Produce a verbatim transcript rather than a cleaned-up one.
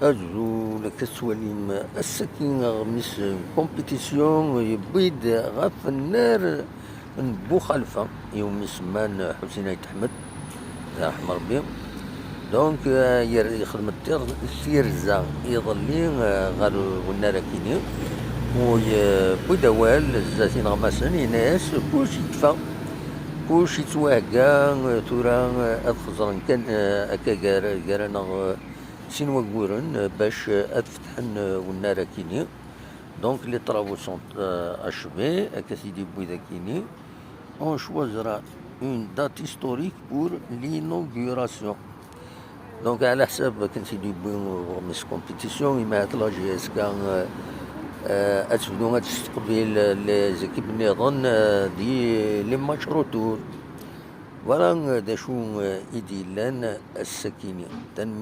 Azul, akka tettwalim, ass-agi aɣmis n compétition yewwi-d ɣef nnar n Buxalfa, iwumi semman Ḥusin Ayt Ḥmed, yarḥem Rebbi. Donc, euh, yer-, yexdem-d tir-, tirza iḍelli, euh, ɣer unnar akini, u yewwi-d awal zdat ineɣmasen, yenna-yas kullec yekfa, kullec yettwahegga, euh, tura, euh, ad xeẓren kan, euh, akka gar-, gar-aneɣ, euh, sin wagguren, euh, bac, euh, ad fetḥen, euh, unnar akini. Donc, les travaux sont, euh, achevés, akka t-id-yewwi d akini. On choisira une date historique pour l'inauguration. Donc, ɛla ḥsab akken t-id-yewwi uɣmis compétition, imahat la J S K, euh, euh, ad tebdu ad testeqbil, euh, les équipes nniḍen, euh, di les matchs retour. Voilà, euh, d acu, euh, i d-yellan ass-akini. Tanemmirt.